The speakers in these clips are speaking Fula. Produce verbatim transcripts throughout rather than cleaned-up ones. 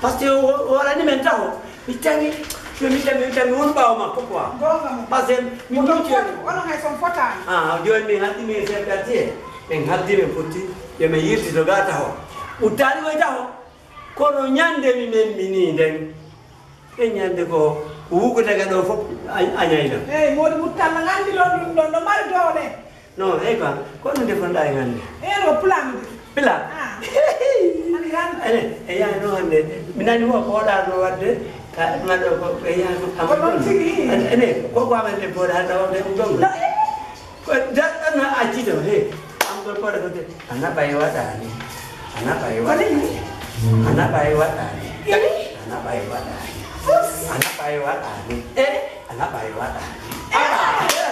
Parce que o, o waɗani men taho. Mi tangi, yo mi tangi, mi tangi won ɓaawo makko quoi. Goonga mo. Parce que mi Oɗon mucci foti, onon hay son fotaani. Ah, jooni min haldi min chef quartier. Min haldi min fotti, yo min yirti to ga taho. Uttaani koye taho. Kono ñande mi men mini nden. E ñande ko, ko wugo daga ɗo fof, a, a ñayna. Eyi, Mody Moutarla nganndi ɗon ɗum ɗon, ɗo mari doole. Non, eyi quoi, ko ɗum defonɗa e hannde? Eyi, ɗo pulaar mi defi. Pulaar? Ah. Ane, e yaani noon hannde, mi nani wo ko waɗaano waɗde, ka, ma ɗo ko, e yaani ko Ko ɗum tigi. Ane, ane, ko ko amen debbo waɗa hannde wonde ɗum ɗon. No, eh. Ko darɗo na acci ɗo, he. Am ɗo ko ɗo, ana ɓay waɗaani. Ana ɓay waɗaani. Ana ɓay waɗaani. Ana ɓay waɗaani. Ana ɓay waɗaani. Eh, ana ɓay waɗaani.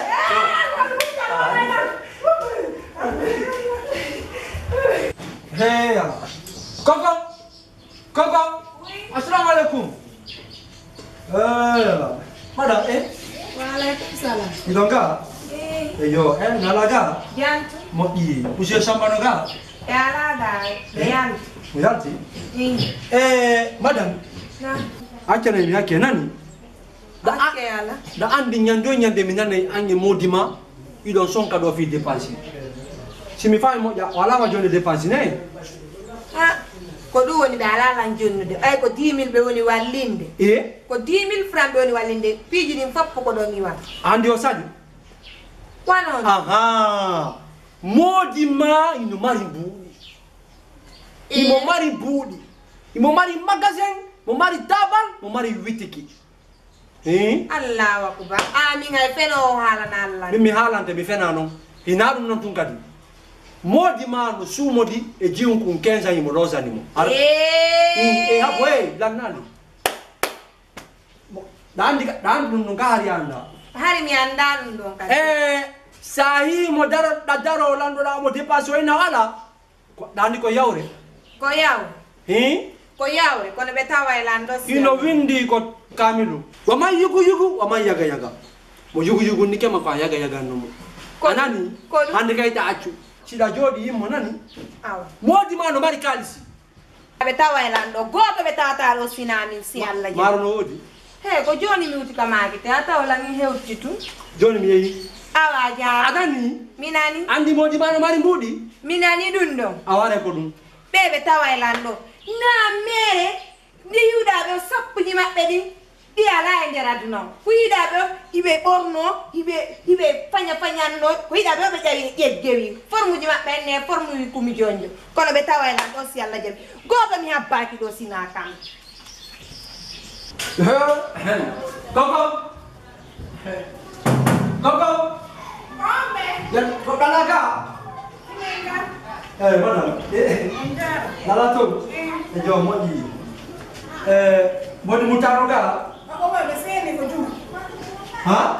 Hey, Koko. Koko. Oui. Assalamu alaikum. Eh, madame, eh? Wa alaikum salam. Iɗon ga? Eh. Eyo, eh, nala ga? Jantu. Moƴƴi. Monsieur Samba no ga? E ala ga, ɓe Eh? Yanti. Mo yanti? Eh. Eh, madame. Na. Accana mi hakke nani? Da a-, Hakke ala. Da andi ñande o ñande mi nanay ange Mody ma, iɗon sonka ɗo fii dépense. Si mi faami moƴƴa, o alaa ma jonde dépense ne? Ha, ko ɗum woni ɓe alaa lan jonnude. Ɓay ko dix mille ɓe woni wallinde. E? Ko dix mille francs ɓe woni wallinde. Piiji ɗin fof ko ɗon iwa. Andi o sali? Wano. Aha. Mody ma ino mari mbuuɗi. Imo Eh. mari mbuuɗi. Imo mari magasin, mo mari tabal, mo mari witiki. Eh? Allahu akbar. Amin hay feno o haalana Allah. Min mi haalante, mi fena noon. Hinaa ɗum noon tun kadi. Mody ma no suumodi e jiyum kun quinze ans himo loosani mo. Ar-, Eh. eh, habo, eh, lannaali. Mo, ɗa andi ka, ɗa andi ɗum ɗum ka hari anda. Hari mi anda ɗum ɗon kadi. Eh, sa yi mo daro, ɗa daro lanɗo ɗa mo dépasse o ina wala. Ko, ɗa andi ko yawre? Ko yawre. Hi? Ko yawre, kono ɓe tawa e lanɗo si Ino yawre. Windi ko kamilu. Wa man yugu yugu, wa man yaga yaga. Mo yugu yugu ni kema ko a yaga yaga no mo. Ko A nani? Ko ɗum. Hande kay ta accu. Si ɗa jooɗi yimmo nani? Awa. Mody ma no mari kalisi. Ɓe tawa e lanɗo. Gooto ɓe tawata ɗo sina min si Ma-, Allah jaɓi. Maaro no woodi? He, ko jooni mi wuti ka maaki te a tawa lan mi hewti tun. Jooni mi yehi. Awa a jaara. A nani? Mi nani. Andi Mody ma no mari mbuuɗi? Mi nani ɗum ɗon. A ware ko ɗum. Ɓe ɓe tawa e lanɗo. Na mere, ndi yiwɗa ɓe sappuji maɓɓe ɗin. Ɗi alaa e nder aduna o. Ko yiɗaaɓe o, hiɓe ɓorno, hiɓe, hiɓe faña fañanno, ko yiɗaaɓe o ɓe ƴawi ƴeggewi. Formuji maɓɓe en ne, formuji kumi jonjo. Kono ɓe tawa e lan ɗo si Allah jaɓi. Gooto mi habbaaki ɗo sina kam. Koko! Koko! Yan, ko ɗala ka? Eh, madame. Eh, nala to? Eh, jo, moƴƴi. Eh, moni mutano ka? Ha?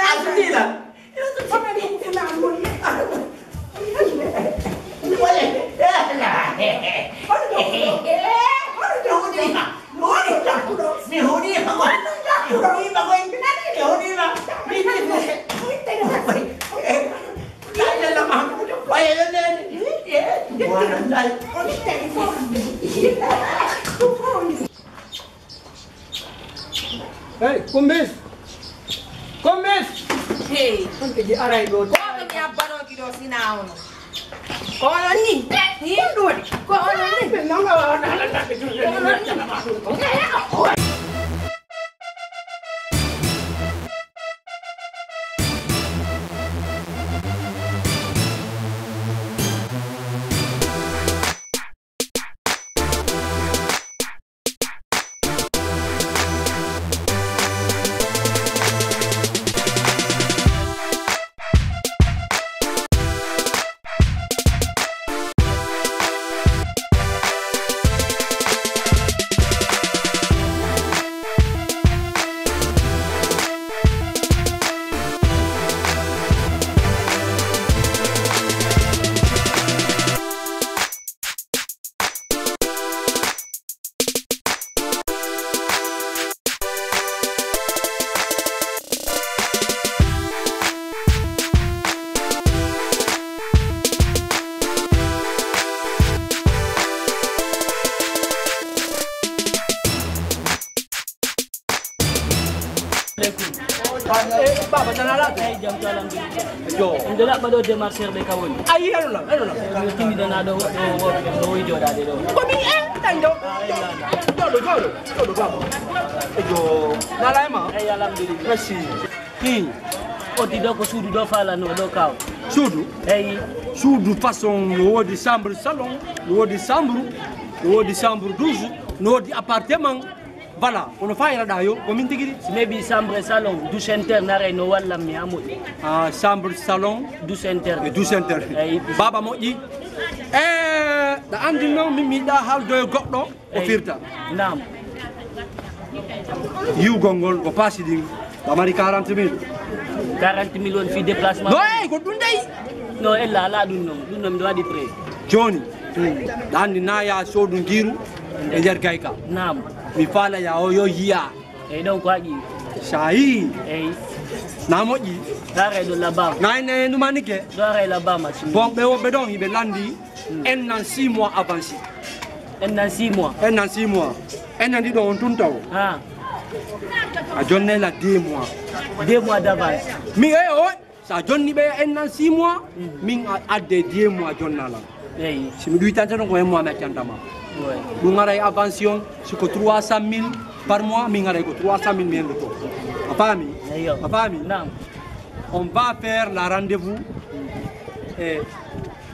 Asudila. Ina so famani ko fulani woni. Wala. Wala. Wala. Wala. Mi huɗiima ko. Mi huɗiima ko. Mi huɗiima. Mi huɗiima. Mi huɗiima. Hey, Kumbis! Kumbis! Hey, on tigi aray ɗo. Ko mi abbanooki ɗo sina ono. Ko onon ni? Hi? Ko onon ni? Ɓe nanga wa on ala taɓe ɗum. Ko onon ni? Aleykum. Eh, Baba, tan alaa to? Eyi, jam to, alhamdulillah. Yo. Nde laɓɓa ɗo démarcheur ɓe ka woni? Ayi, heno lan, heno lan. Mi tindidana ɗo, ɗo, ɗo, ɗo woyi jooɗaade ɗo. Ko mi, eh, tan ɗo. Ah, eyi, lan. Jooɗo, jooɗo, jooɗo, Baba. Yo, nala e ma? Eyi, alhamdulillah. Merci. Hmm. Oddi ɗo ko suudu ɗo faalano ɗo kaw. Suudu? Eyi. Suudu façon, no woodi chambre salon, no woodi chambre, no woodi chambre douze, no woodi appartement. Voilà, kono fayiraɗa yo, ko min tigi ɗi. Si maybe chambre salon, douche interne, aray no wallan mi haa moƴƴi. Ah, chambre salon. Douche interne. E douche interne. Eyi. Baba moƴƴi. Eh, ɗa anndi noon, min mi yiɗa haaldo e goɗɗo, o Eyi. Firta. Naam. Yiwgol ngol, ko paasi ɗin, ɗa mari quarante mille. Quarante mille won fii déplacement? No, eyi, ko ɗum dey. No, ella, alaa ɗum noon. Ɗum noon, miɗo waɗi prêt. Jooni, ɗa anndi na ya soodu ngiiru e nder gayka. Naam. Mi faala ya o yo yiya. Eyi, ɗon ko haƴi. Sa yii. Eyi. Na moƴƴi. Haray ɗo labama. Na ene numa nike. Ɗo haray labama. Bon, ɓe woɓɓe ɗon, hiɓe lanndi. Mm. Un an six mois avancé. Un an six mois. Un an six mois. Un an ɗiɗo on tun taw. Ah. A jonnela deux mois. Deux mois d'avance. Mi, eh, o. Sa jonni ɓe un an six mois, min a adde deux mois jonna lan. Eyi. Si mi ɗuytante ɗon ko un mois mi accanta ma. Oui. Ɗum ara e avance on, si ko trois cent mille par mois, min ara ko trois cent mille mi hendoto. A faami? Eyo. A faami? Naam. On va faire la rendez-vous et,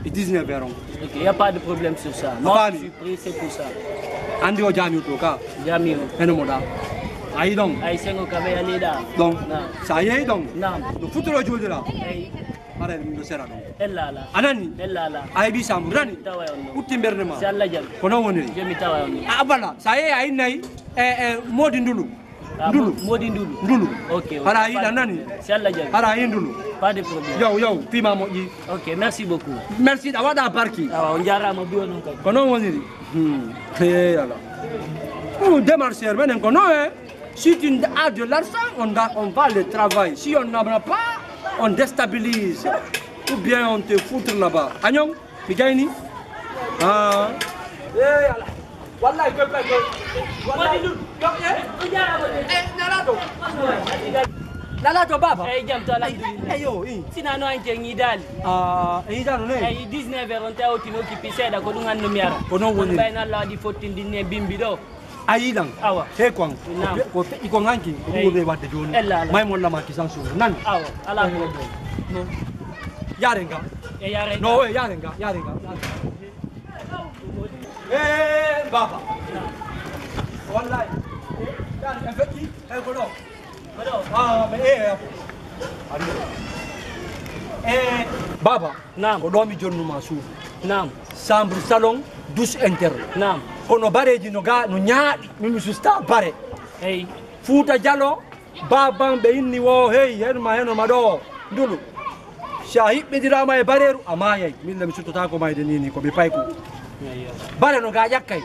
et dix-neuf heures on. Ok, y a pas de problème sur ça. A faami? Pressé pour ça. Anndi o jaami to ka? Jaami o. Heno mo ɗa. Ayi ɗon? Ay sengo ka ɓe yaliɗa. Ɗon. Naam. Sa yehi ɗon? Naam. No futuro juulira. Eyi. Haray ɗum ɗo sera ɗon. Ella ala. A nani? Ella ala. A heɓi samburu nani? Tawa on ɗo. Utti mbernde ma. Si Allah jaɓi. Ko non woniri. Jomi tawa on ɗo. A bala. Sa yehi a innay e, e moodi ndulu. Ah, ndulu. Mo-, moodi ndulu. Ndulu. Ok, ok. Hara a yiɗa nani? Si Allah jaɓi. Hara a yi ndulu. Pas de problème. Yow, yow, pima moƴƴi. Ok, merci beaucoup. Merci, a waɗa barki. Awa, on jaaraama biyo non kadi. Ko non woniri. Hmm. Hey, ala. Oh, démarcheur, menen ko non, eh. Si tu as de l'argent, on va, on va le travail. Si on n'en a pas, on déstabilise. Ou bien on te fout là-bas. Añong, mi gayni. Ah. Hey, ala. Wallahi, ko pay ko. Wallahi. Ɗum, eh? Eh, nalato. Nalato, baba. Eyi, jam to, alhamdulillah. Eyi, yo, i. Sina no ante en yidaali. Ah, en yidaano ne? Eyi, dix-neuf heures on tawi o tino kippi seeɗa, ko ɗum hanno mi ara. Ko noon woni. Kono ɓay no Allah waɗi fottindinni e bimbi ɗo. A yiɗan? Awa. He ko an. Naam. Ko fe-, ko feƴƴi ko ŋanki, ko ɗum woni wadde jooni. Ella, ala. May mo lama kisan suudu. Nan. Awa, ala problème. No. Yaren ga. E yaren ga. No, e yaren ga, yaren ga, yaren ga. Eh, baba. Wallahi. Yaren ga feƴƴi, kay ko ɗo. Ko ɗo? Ah, mais, eh, eh. Eh, baba. Naam. Ko ɗo mi jonnuma suudu. Naam. Chambre, salon, douche interne. Naam. Kono bareeji no ga, no ñaaɗi, min mi susta bare. Eyi. Fuuta Jalo, baban ɓe inni wo, hey, hen ma, hen ma ɗo, ndulu. Si a hiɓɓidiraama e bareeru, a maayay. Min le mi suttotaako mayde ni, ni ko mi payku. Eyi. Bare no ga ƴakkay.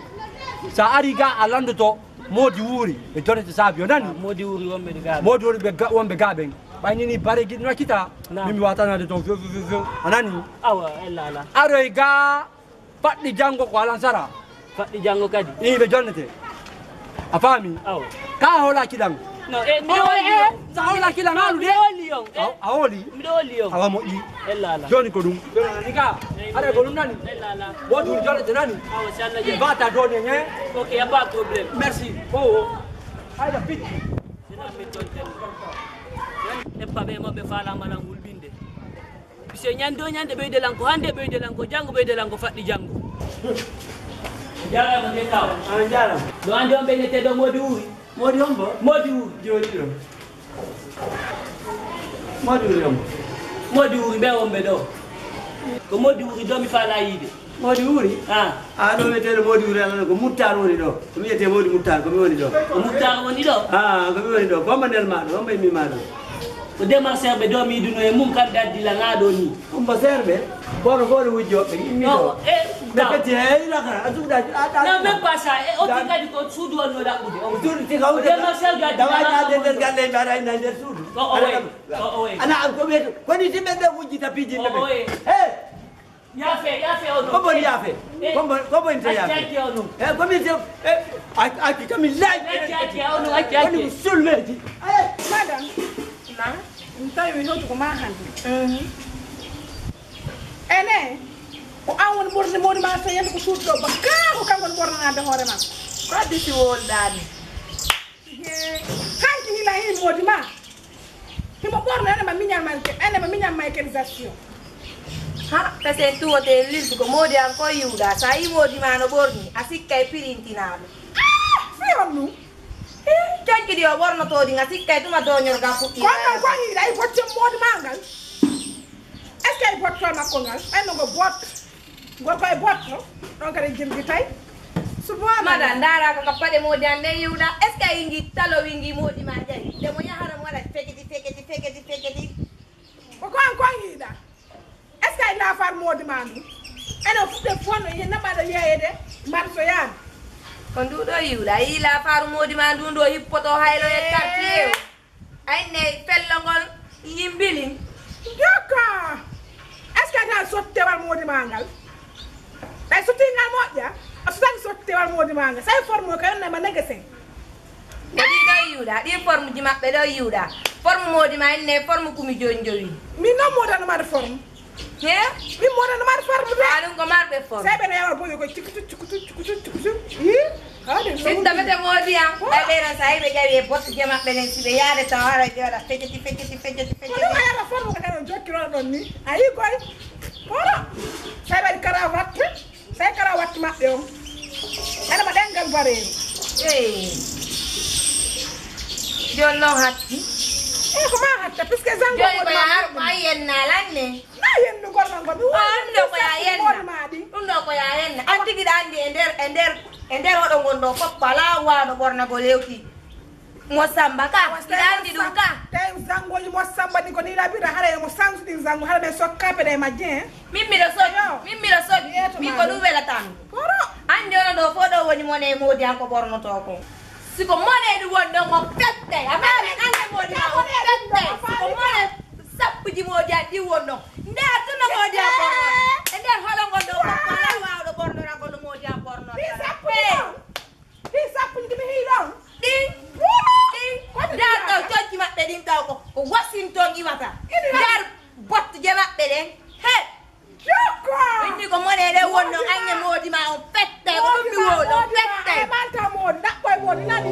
Sa ari ga a landoto, Moodi Wuuri, ɓe jonete saabi, o nani? Ah, Moodi Wuuri wonɓe ɗo ga. Moodi Wuuri ɓe ga-, wonɓe ga ɓen. Ɓay ni ni bare giɗno accita. Naam. Min mi watanade toon few, few, few, few. A nani? Awa, ella ala. Aroy ga faɗɗi janngo ko alansara. Faɗɗi janngo kadi? Ii, ɓe jonnete. A faami? Awa. Ka a hoolaaki ɗan? No, e, miɗo hooli on. Sa hoolaaki ɗan, haalu de. Miɗo hooli on. A, a hooli? Miɗo hooli on. Awa moƴƴi. Ella ala. Jooni ko ɗum. Jooni a nani ka? Eyi, haɗa ko ɗum nani? Ella ala. Moodi Wuuri jonnete nani? Awa, si Allah jaɓi. Bata doni en, he? Ok, y a pas de problème. Merci. Oh, oh. Hayda picci. Eppa ɓe mo ɓe faalaama lan hulɓinde. Puisque ñande o ñande ɓeyde lan ko hannde, ɓeyde lan ko janngo, ɓeyde lan ko faɗɗi janngo. Jaaraama de kaw. A jaaraama. No anndi on ɓe innetee ɗo Moodi Wuuri? Moodi on bo? Moodi Wuuri. Jooni ɗo. Moodi Wuuri on bo? Moodi Wuuri ɓe wonɓe ɗo. Ko Moodi Wuuri ɗo mi faalaa yiide. Moodi Wuuri? Ah. Ah, ɗo wiyeteeɗo Moodi Wuuri, alaa ko Muttar woni ɗo. Ko wiyetee Moodi Muttar, ko mi woni ɗo. Ko Muttar woni ɗo? Ah, ko mi woni ɗo. Ko hombo nelma ɗo, hombo immi ma ɗo? Ko démarcheur ɓe ɗo mi yiduno e mum, kamɓe addi lan haa ɗo ni. Hombo serɓe? Bono ko woni wujjo ɓe immi ɗo. Non, eh, ɓe non. Petti, eh, ila kana, a suuɗa, a, a, non, même pas ça. E o ti kadi ko suudu wonno ɗaɓɓude. Suudu ti ko hawde. Démarcheur gaddi lan haa nder galle, ɓe ara ina nder suudu. O, o, oui. O, o, oui. Ana, ko wiyete, ko ni timɓe ɓe wujjita piiji ɓe. O, o, oui. Eh! Yaafe, yaafe onon. Ko boni yaafe? Eh. Ko boni, ko boni to yaafe? Acci, acci onon. Eh, ko min se, eh, acci, acci, ko min laaji. Acci, acci, onon, acci, acci. Woni ko sulmeeji. Eh. Madam, na? Mi tawi mi hewti ko ma hannde. Mhm. Ene, ko an woni ɓorni moodi ma so yande ko suudu ɗo ba kaa ko kanko woni ɓornanaade hoore makko. Ko addi si wondaani? He, hanki hila hin moodi ma. Himo ɓorno ene ma miñal ma ke, ene ma miñal ma kenisation. Ha, pesen tuwote lilti ko moodi an ko yiwɗa. Sa yi moodi ma no ɓorni, a sikkay pirintinaaɗo. Ah, fi on nu? He, coñki ɗi o ɓornotoo ɗi, a sikkay tuma doñorga fuɗɗi. Kono ko hiɗa e bocce moodi ma ngal. Est-ce que e botto makko ngal? Ay no ngo botto. Gorko e botto. Ɗon kadi jirgi tay. Subhanallah. Mada, ndaara ko ka paɗe moodi an ɗen yiwɗa. Est-ce que a yingi talo wingi moodi ma jayi? Nde mo yahara mo waɗa feketi, feketi, feketi, feketi. Ko ko an ko an yiɗa? Est-ce que a yi laafaar moodi ma ndu? Ene o fuɗɗe fof no yiye naɓaɗo yeeyede marso yaani. Ko ndu ɗo yiwɗa. A yi laafaaru moodi ma ndu, ndu o hippoto haylo e quartier o. Ay ne fello ngol yimbilin. Jokka. Est-ce que a tan sottewal moodi ma ngal? Tawi sottingal moƴƴa, a sotani sottewal moodi ma ngal. Say forme o ka yonna ma nege sen. Ko ɗi ɗo yiwɗa, ɗi forme ji maɓɓe ɗo yiwɗa. Forme moodi ma enne, forme kumi jowi jowi. Min noon moodi an no mari forme. He? Min moodi an no mari forme de. A ɗum ko marɓe forme. Say ɓe no yawa boyo ko cikutu, cikutu, cikutu, cikutu. Yi? Haade no. Sitta mete moodi an. Ɓe ɓe ran sa yi ɓe ƴawi e botte je maɓɓe nen si ɓe yaade tawa haray ɓe waɗa fejeti, fejeti, fejeti, fejeti. Ko ɗum a yaɗa forme ko tan on jokkiroɗo ɗon ni. A yi koy. Kono. Say ɓe waɗi cravate. Say kala wattu maɓɓe on. Ana ma ɗengal bareeru. Eyi. Jooni noon hatti. Eyi, ko ma hatta, puisque zango jooni ko yaa ko a yenna lanne. Na yennu gorma ngo mi woni ɗo ko yaa yenna. Ɗum ɗo ko yaa yenna. An tigi ɗa anndi e nder, e nder, e nder hoɗo ngon ɗo fof ko alaa waawɗo ɓornagol hewti. Mo Samba ka, ina anndi ɗum ka. Tawi zanngooji mo Samba ɗi ko ni laɓira, hara emo sansuɗi zango, hara ɓe sokka peɗe majje, eh? Min miɗo soƴi, min miɗo soƴi, min ko ɗum welataa mi. Koro. An jono ɗo fof ɗo woni mone e moodi an ko ɓornotoo ko. Si ko mone ɗum woni ɗon, o fette. A faami, an e moodi ma, o fette. Si ko mone sappuji moodi an ɗi woni ɗon. Nde a tuna moodi an ɓorno. E nder holo ngon ɗo fof, ko alaa waawɗo ɓornoragol no moodi an ɓornotoo. Ɗi sappuji ɗi mi hiiɗon. Ɗin, ɗin, ndar ɗo coñci maɓɓe ɗin taw ko, ko wasinton iwata. Ndar botte je maɓɓe ɗen. He! Jokko! Inni ko mone ɗen wonno, anne moodi ma on fette, ko ɗum mi wowlo, on fette. Ay, manta moodi, ɗaɓɓoy moodi, nani?